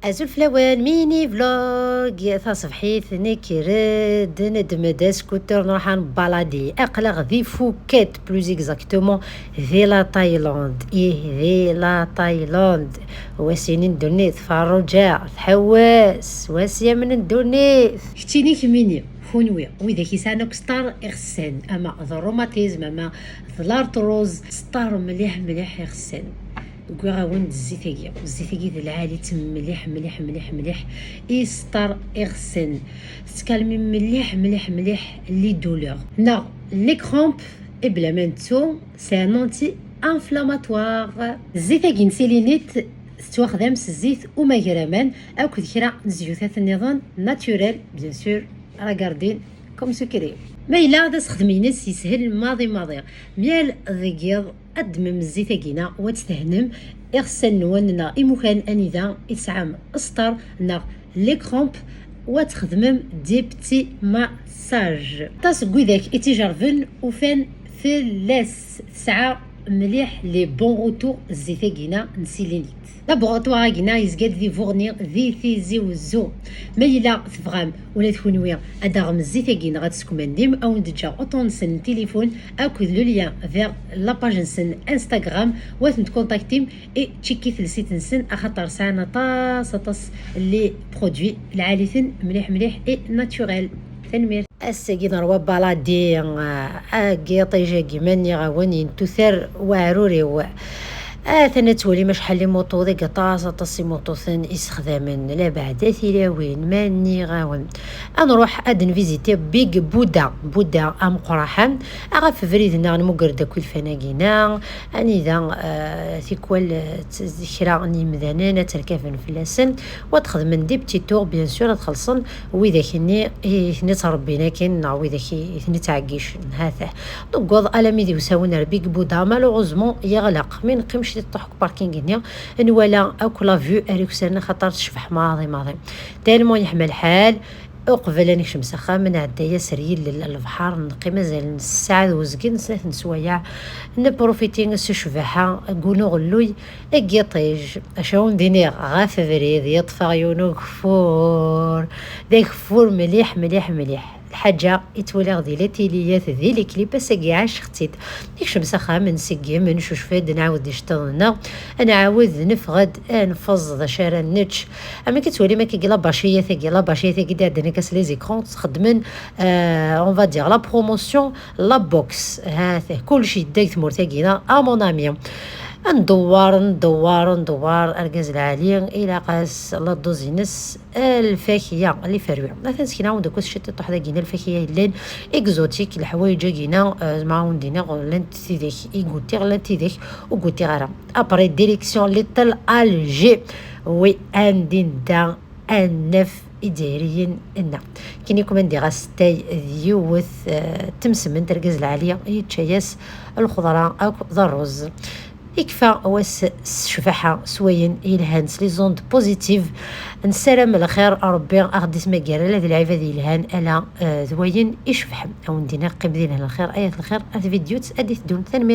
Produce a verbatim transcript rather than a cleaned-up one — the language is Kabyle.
Azul fell-awen, mini vlog. Taṣebḥit nekker-d, nedem-d askuter, nruḥ ad nbaladi. Aql-aɣ di Fouquet, plus exactement di la Thaïlande. Ih, di la Thaïlande. Wasin n ddunit, Ferruǧa, tḥewwes. Wasyam n ddunit. Keččini kemmini, kunwi, widak yesɛan akk sṭar iɣessan, ama d rrumatism, ama d l'arthrose, sṭar mliḥ, mliḥ iɣessan. Wwiɣ-awen-d zzit-agi. Zzit-agi d lɛali-tt mliḥ, mliḥ, mliḥ, mliḥ. I sṭar iɣessan. Tettkalmi mliḥ, mliḥ, mliḥ les douleurs. Neɣ les crampes, i bla ma nettu, c'est un anti-inflammatoire. Zzit-agi n sélénite tettwaxdam s zzit umagraman akked kra n zzjutat nniḍen naturel, bien sûr, regardez comme sucré. Ma yella d asexdem-ines yeshel maḍi maḍi. Mi ara deg yiḍ, ad d-temmem zzit-agi-na u ad tdehnem iɣessan-nwen neɣ imukan anida i tesɛam sṭar neɣ les crampes, u ad txedmem des petits massages. Aṭas n widak i tt-ijerben ufan fell-as tesɛa mliḥ les bons retours zzit-agi-na n sélénite. Laboratoire-agi-na yezga-d di Buɣni, di Tizi Wezzu. Ma yella tebɣam ula d kunwi ad d-taɣem zzit-agi neɣ ad teskumandim, ad wen-d-ǧǧeɣ uṭṭun-nsen n tilifun akked le lien vers la page-nsen Instagram, u ad ten-tkontaktim i tcikit le site-nsen, axaṭer sɛan aṭas, aṭas les produits lɛali-ten, mliḥ, mliḥ et naturel. Tanemmirt. Ass-agi nerwa baladi, ah, agi iṭij-agi ma nniɣ-awen yentuter weɛrur-iw. Atan ad twalim acḥal imuṭu, deg aṭas, aṭas imuṭuten isexdamen, labeɛda tilawin, ma nniɣ-awen. Ad nruḥ ad nviziti Big Buddha, Buddha ameqqraḥan, ɣef ubrid-nneɣ nmuger-d akk ilfan-agi-na, anida, ah, tikwal, ah, t-, kra n yimdanen ad terkaben fell-asen, u ad xedmen des petits tours, bien sûr, ad xellṣen widak-nni i ten-ittrebbin akin, neɣ widak i ten-ittɛeggicen, hatah. Newweḍ alami d iwsawen ar Big Buddha, malheureusement yeɣleq. Mi neqqim ciṭuḥ deg parking-nni, nwala akk la vue ar iksan, axaṭer tecbeḥ maḍi maḍi. Tellement yeḥma lḥal, uqbel ad nekcem s axxam, nɛedda-yas ar yilel n lebḥer, neqqim azal n ssaɛa d uzgen, snat n sswayeɛ, neprofiti s ccbaḥa n uɣelluy n yiṭij. Acu awen-d-iniɣ, ɣef ubrid yeṭṭef-aɣ yiwen ugeffur, d ageffur mliḥ, mliḥ, mliḥ. Lḥaǧa i ttwaliɣ di la télé-yat, di les clips, ass-agi ɛaceɣ-tt-id. Nekcem s axxam, nseggem, neccucef-d, nɛawed iceṭṭiḍen-nneɣ, nɛawed neffeɣ-d, nfeẓ d acu ara nečč. Amek i ttwalim akka, la baciyat-agi, la baciyat-agi d-iɛeddan akka s les écrans, xeddmen, euh, on va dire, la promotion, la boxe. Ha-t-ah, kullec yedda deg tmurt-agi-na, à mon ami. Ndewwar, ndewwar, ndewwar, argaz lɛali, ilaq-as la dose-ines, lfakiya, les fruits. Atan ssekneɣ-awen-d akk ciṭuḥ dagi-na, lfakiya yellan exotique, leḥwayeǧ-agi-na, euh, ma awen-d-iniɣ, llant tidak i gutiɣ, llant tidak ur gutiɣ ara. Après, direction Little Alger. Oui, anda i nedda ad naf Izzayriyen-nneɣ. Akken i ken-d-nniɣ, asettay d yiwet, eh, temsement, argaz lɛali yečča-yas lxeḍra akk d ṛṛuz. Ikfa wass s ccbaḥa, s wayen yelhan, s les ondes positives. Nessaram lxir, Ṛebbi a ɣ-d-ismagger ala d lɛibad yelhan, ala, eh, d wayen icebḥen. A wen-d-iniɣ, qqim dinna lxir, ayat lxir, ar tvidyut ad d-iteddun. Tanemmirt.